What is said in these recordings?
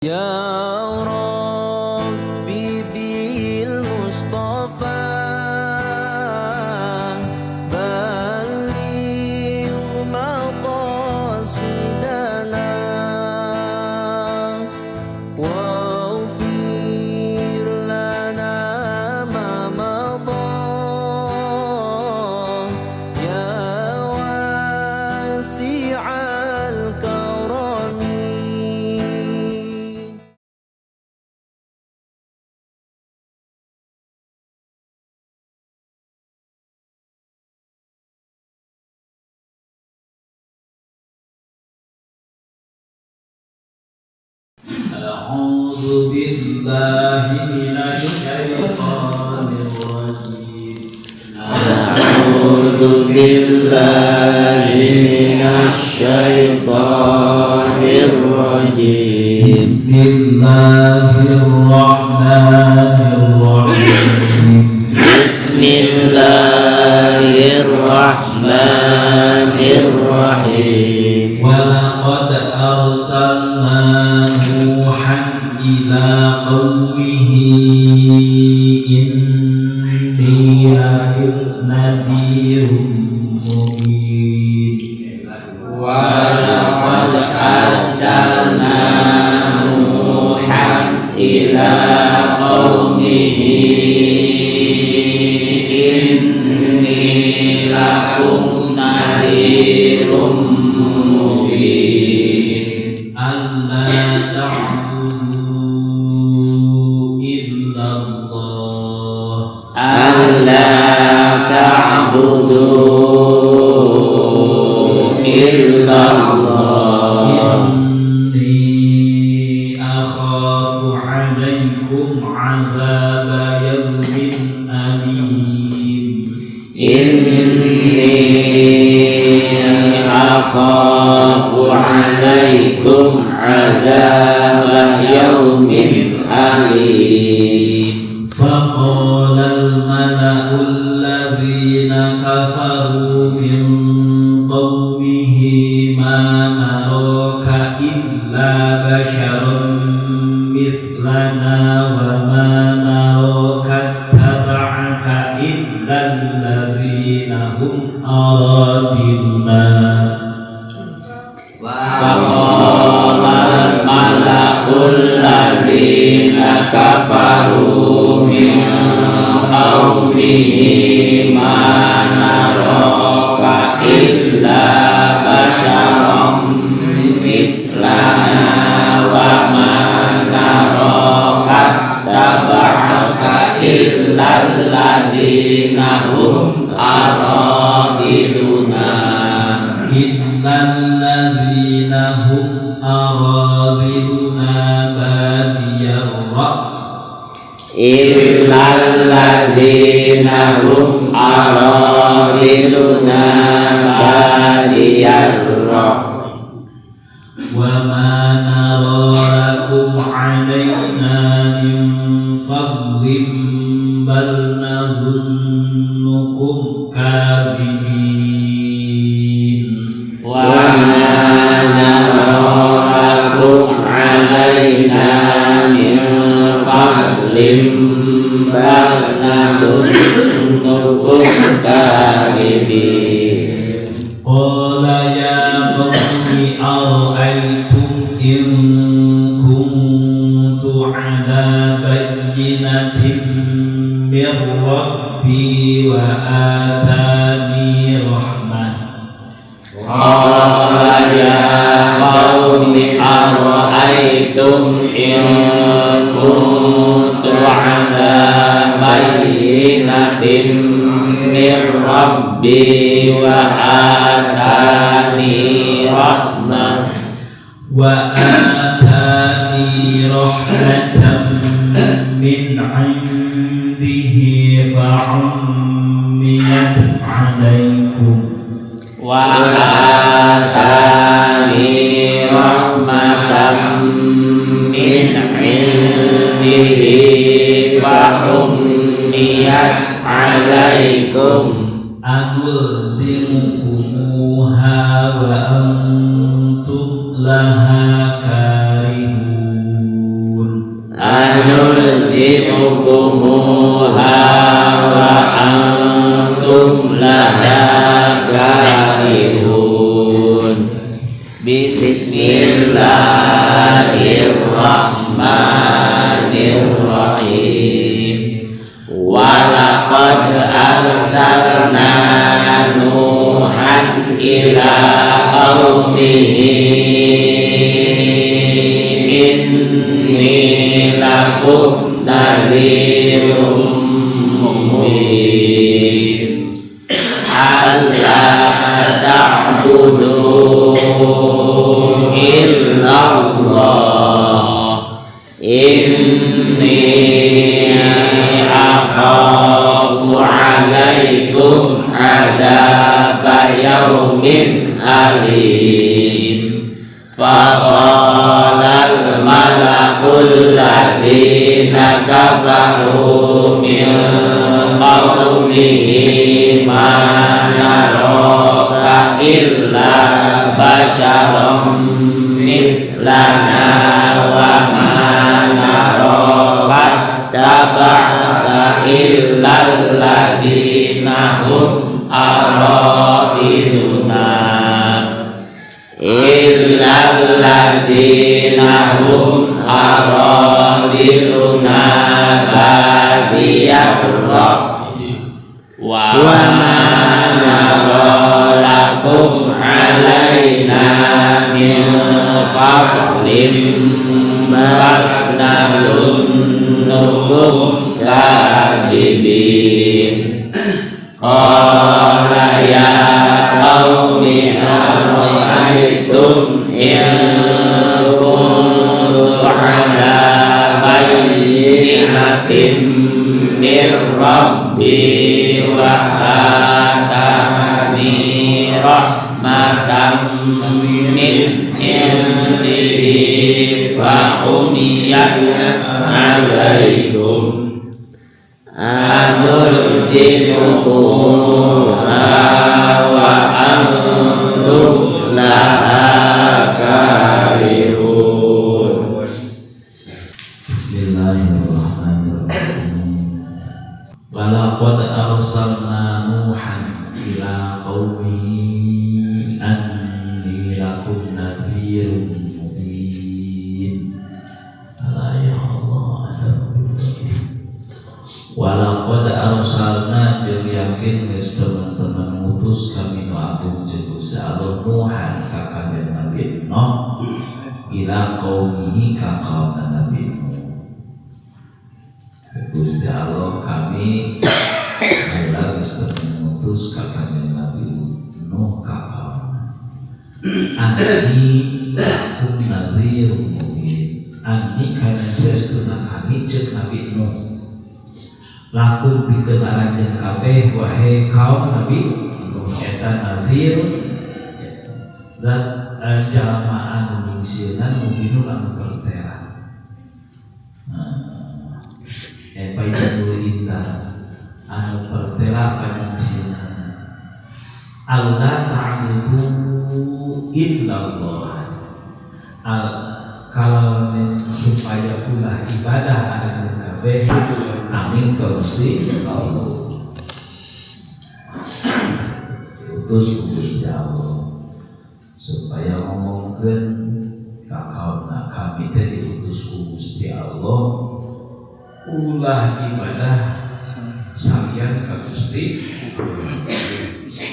Ya Rabbi bil Mustafa balligh maqasidana waghfir lana ma madha ya wasi'al karami. أعوذ بالله من الشيطان الرجيم. أعوذ بالله من الشيطان الرجيم. بسم الله الرحمن الرحيم. بسم الله الرحمن الرحيم. ولقد أرسلنا نوحا إلى قومه إني لكم نذير مبين. ولقد أرسلنا نوحا إلى قومه إني لكم نذير مبين. ألا تعبدوا إلا الله. ألا تعبدوا إلا الله. إني أخاف عليكم عذاب يوم أليم. إني أخاف عليكم عذاب يوم أليم. فقال الملأ الذين كفروا من قومه ما نراك إلا بشرا مثلنا وما نراك اتبعك إلا الذين هم أراذلنا. فقال الملأ الذين كفروا من قومه ما نراك إلا بشرا مثلنا وما نراك اتبعك إلا الذين هم أراذلنا. إلا الذين هم أراذلنا بادي الرأي. إلا الذين هم أراذلنا بادي الرأي. وما نرى لكم علينا من فضل بل نظنكم كاذبين. وما نرى لكم علينا من فضل بل نظنكم كاذبين. قال يا قوم أرأيتم إن كنت على بينة من ربي وآتاني رحمة. قال يا قوم أرأيتم إن كنت على بينة من ربي وآتاني رحمة. وآتاني رحمة من عنده فعميت عليكم. وآتاني رحمة من عنده فعميت عليكم. أنلزمكموها وأنتم لها كارهون. Anulzimukumuha wa antum laha karihun. Bismillahirrahmanirrahim. Walaqad arsalna Nuhan ila qaumihi inni lakum nadhirun mubin. Alla ta'budu illallah inni akhafu alaikum adzaba yaumin alim. Faqala al-mala'ul ladzina kafaru min qaumihi ma naraka illa basharan mislana wa ma naraka taba'aka illa alladzina hum aradiluna illa alladzina hum aradiluna badiyar ra'yi wa ma nara lakum alaina min fadlin bal nadhunnukum kadhibin. Qala ya qaumi ara'aytum in kuntu ala bayyinatin min rabbi wa atani rahmatan min indihi fa umiyat alaikum anulzimukumuha wa antum laha karihun. Bismillahirrahmanirrahim. Walaqad arsalna Nuhan ila qaumihi anni lakum nadhirun mubin. Ala ya Allah. Walaqad arsalna jeung yakin geus teman-teman ngutus kami nu agung jeung Gusti Allah Nuhan ka kanjeng Nabi Nuh ila qaumihi ka kaum Nabi Nuh. Gusti Allah kami adalah geus ngutus ka kanjeng Nabi Nuh ka kaum. Anni lakum nadhirun mubin. Anni kana saestuna kami ceuk Nabi Nuh. Lakum pikeun aranjeun kabeh wahai kaum Nabi Nuh eta nazir zat jalma anu nyingsieunan mubinun anu pertera. Paidul indah anu pertela panyingsieunan. Allah ta'budu illallah. Al kalau supaya ulah ibadah aranjeun kabeh amin ka Gusti Allah. Diutus ku Gusti Allah supaya ngomongkeun ka kaumna kami teh diutus ku Gusti Allah ulah ibadah salian ka Gusti.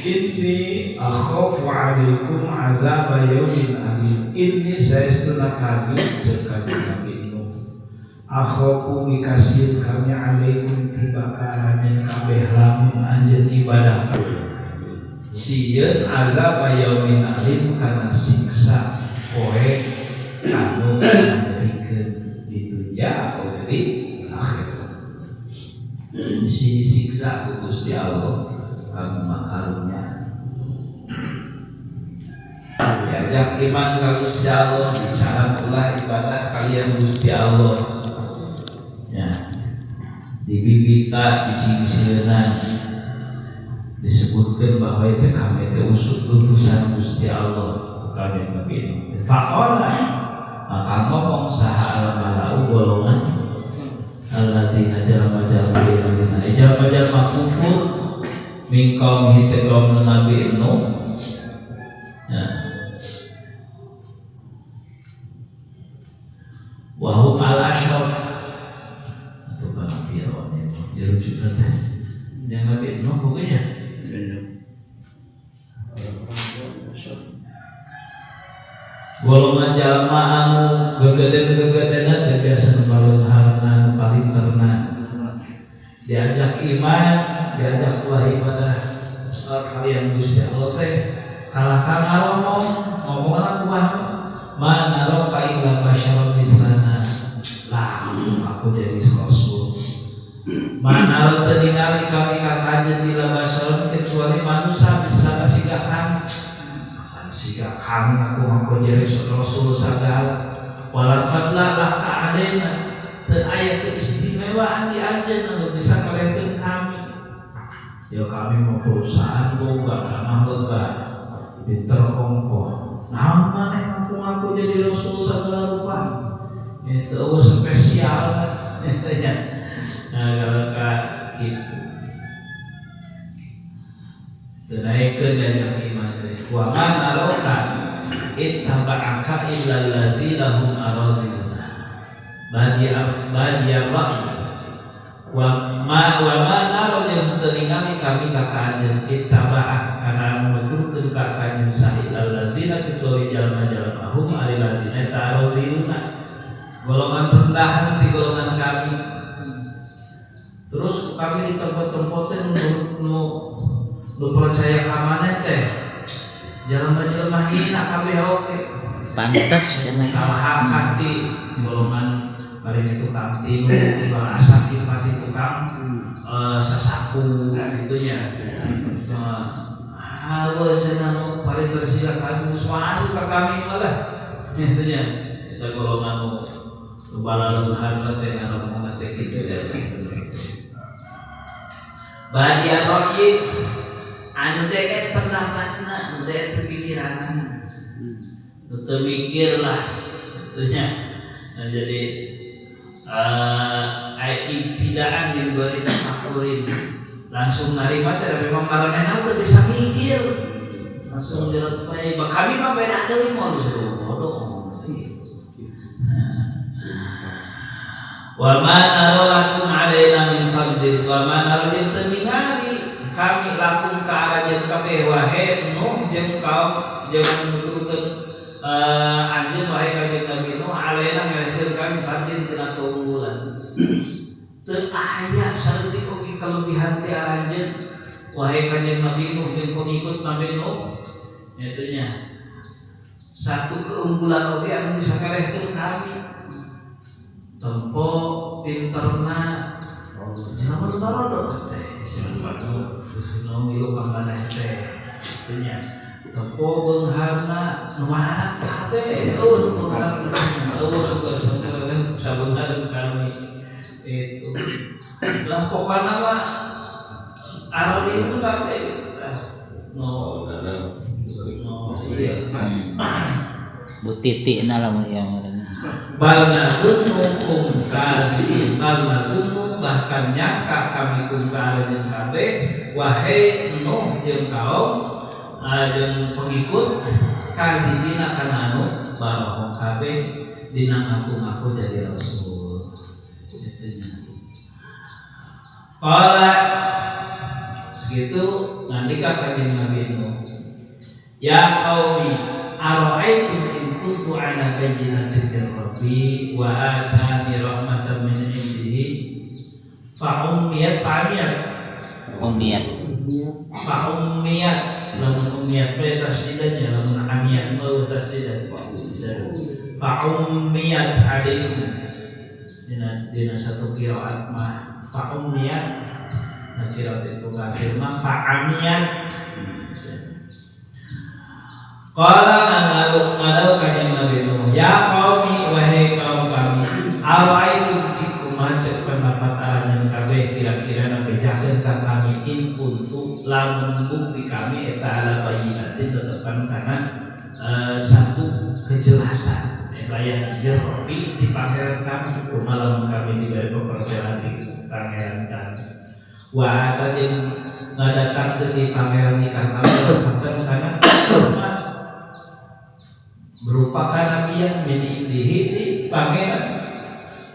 Inni akhafu alaikum azaba yaumin alim. Inni saestuna kami ceuk Nabi Nuh. Akhafu mikasieun kami alaikum tiba ka aranjeun kabeh lamun anjeun ibadah sieun azab yaumin alim kana siksa poe anu nyerikeun di dunya atau di akhirat. Di siksa ku Gusti Allah kami makarunya. Diajak iman ka Gusti Allah, bicara ulah ibadah kalian Gusti Allah. Ya. Dibibita disingsieunan disebutkan bahwa itu kami itu utusan Gusti Allah bukan Nabi Nuh. Faqala maka ngomong saha al-malau golongan min qaumihi te kaum Nabi Nuh ya. Wa hum al ashraf atau kan Fir'aun itu dirujuk teh yang Nabi Nuh pokoknya golongan jalma anu gegeden-gegedena teh biasa nu baleungharna nu palinterna diajak iman diajak ulah ibadah kalian Gusti Allah teh kalah ka ngaromong ngomongna kumaha ma naraka illa basyaran mithlana lah aku jadi rasul ma naraka ningali kami ka kajeun illa basyaran kecuali manusia mithlana siga kami siga kami aku jadi rasul sagala wala fadla laka alaina teu aya keistimewaan di anjeun anu bisa kalehkeun kami ya kami mau perusahaan boga tanah boga pinter ongkoh naon maneh ngaku-ngaku jadi rasul sagala rupa itu spesial nya nah kalau ka kitu teu naikeun diajak iman teh wa ma naraka ittaba'aka illa allazina hum araziluna badiya ra'yi wa ma naro jeung teu ningali kami ka kaanjeun ittaba'ah kana nuturkeun ka kaanjeun sahil allazina kecuali jalma-jalma hum allazina ta'araziluna golongan rendahan ti golongan kami terus kami di tempat-tempat teh nu percaya ka maneh teh jalma-jalma hina kabeh oge pantes cenah kalah ti golongan paling tukang tinu, tukang asakit, pati tukang sasapu gitunya. Hawa cenah nu paling tersila kami semua asup ka kami malah gitunya. Eta golongan nu balaleungharna teh ngaromongna teh kitu ya. Badia rohyi anu deet pendapatna, anu deet pikiranna. Nu teu mikir lah gitunya. Nah, jadi ibtidaan min ghairi tafakkurin langsung narima teh memang maranehna teu bisa mikir langsung direpai kami mah beda deui moal disuruh bodoh ngomong teh wa ma nara lakum alaina min fadlin wa ma nara jeung teu ningali kami lakum ka aranjeun kabeh wahai Nuh jeung kaum jeung nuturkeun anjeun wahai kanjeng Nabi Nuh alaina ngalehkeun kami fadlin tina keunggulan teu aya saeutik oge kelebihan ti aranjeun wahai kanjeng Nabi Nuh jeung pengikut Nabi Nuh nya satu keunggulan oge anu bisa ngalehkeun kami tempo pinterna jelema nu barodo teh jelema nu ngilu ka maneh teh nya tempo beungharna nu marat kabeh eueuh nu beungharna eueuh suka sabeungharna kami itu lah pokona mah arab itu kabeh no no iya butitikna lamun ieu bal nazunnu kadhi bal nazunnu bahkan nyangka kami kum ka aranjeun kabeh wahai Nuh jeung kaum jeung pengikut kadzibina kana anu barohong kabeh dina ngaku-ngaku jadi rasul kitu nya. Qala segitu nandika kanjeng Nabi Nuh ya qaumi ara'aitum in kuntu ala bayyinatin min rabbi wa atani rahmatan min indihi fa ummiyat fa'amiyat ummiyat fa ummiyat lamun ummiyat bae tasdidannya lamun amiyat mah tasdidan fa ummiyat alaikum dina satu qiraat mah fa ummiyat na qiraat Ibnu Katsir mah fa amiyat. Qala ngalau kanjeng Nabi Nuh ya qaumi wahai kaum kami ara'aitum kumaha cek pendapat aranjeun kabeh kira-kira nabejakeun ka kami in kuntu lamun bukti kami eta ala bayyinatin tetepan kana satu kejelasan bayan birrobi di pangeran kami kumaha lamun kami diberi kepercayaan di pangeran kami wa atadin ngadatangkeun di pangeran nikah kami rahmatan kana rahmat berupa kanabian min indihi di pangeran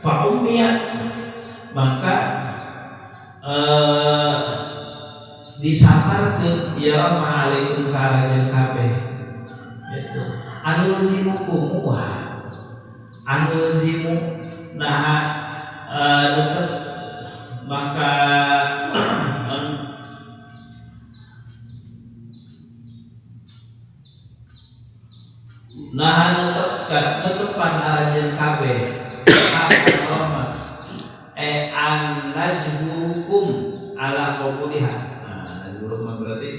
fa ummiyat maka disamarkeun ya rahmah alaikum ka aranjeun kabeh gitu anulzimu kumuha anulzimu naha tetep maka naha netepan aranjeun kabeh rahmat an najburukum ala qabuliha. Nah, najburukum berarti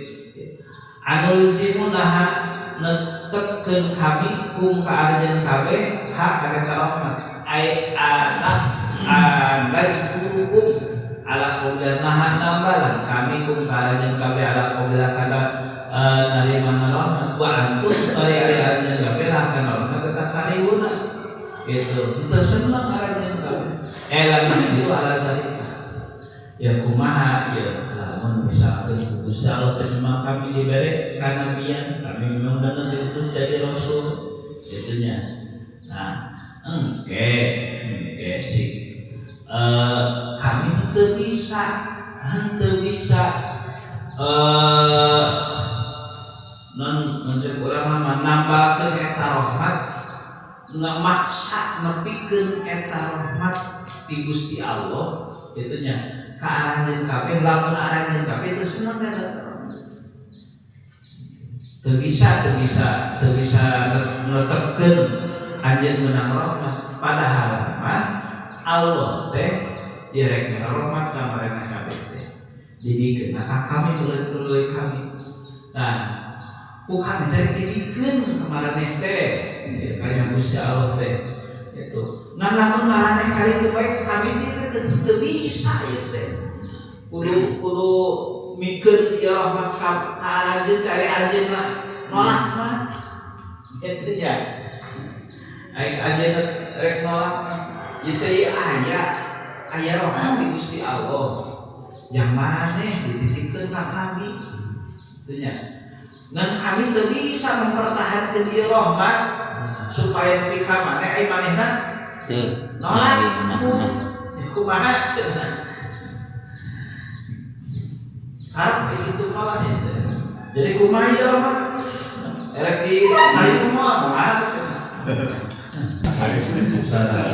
anulzimu naha netepkeun kami kum ka aranjeun kabeh hak kana eta rahmat ai anah anajburukum ala qabuliha naha nambalan kami kum ka aranjeun kabeh ala qabuliha kana narima rahmat wa antum bari ari aranjeun kabeh lah kana rahmat eta kariuna gitu teu seneng aranjeun kabeh elam itu ala zalika ya kumaha ya lamun misalkan Gusti Allah teh memang kami diberi kanabian kami memang benar diutus jadi rasul gitunya. Nah engke sih kami henteu bisa non mencek urang mah nambahkeun eta rahmat ngamaksa nepikeun eta rahmat ti Gusti Allah gitunya ka aranjeun kabeh lamun aranjeun kabeh teu seneng eta teu bisa netepkeun anjeun meunang rahmat padahal mah Allah teh ieu rek rahmat ka maraneh kabeh teh dibikeun ka kami melalui kami. Nah ku kami teh dibikeun ka maraneh teh kanya Gusti Allah teh itu ngan lamun maraneh kali itu bae kami teh teu bisa ieu teh kudu mikeun ieu rahmat ka aranjeun ka ari anjeunna nolak mah eta nya ai anjeunna rek nolak mah ieu teh aya rahmat di Gusti Allah yang maraneh dititipkeun ka kami kitu nya ngan kami teu bisa mempertahankeun ieu rahmat supaya nepi ka maneh ai manehna teu nolak kumaha cenah karep itu malah itu. Jadi kumaha ieu rahmat erek di tarima moal cenah. Salah.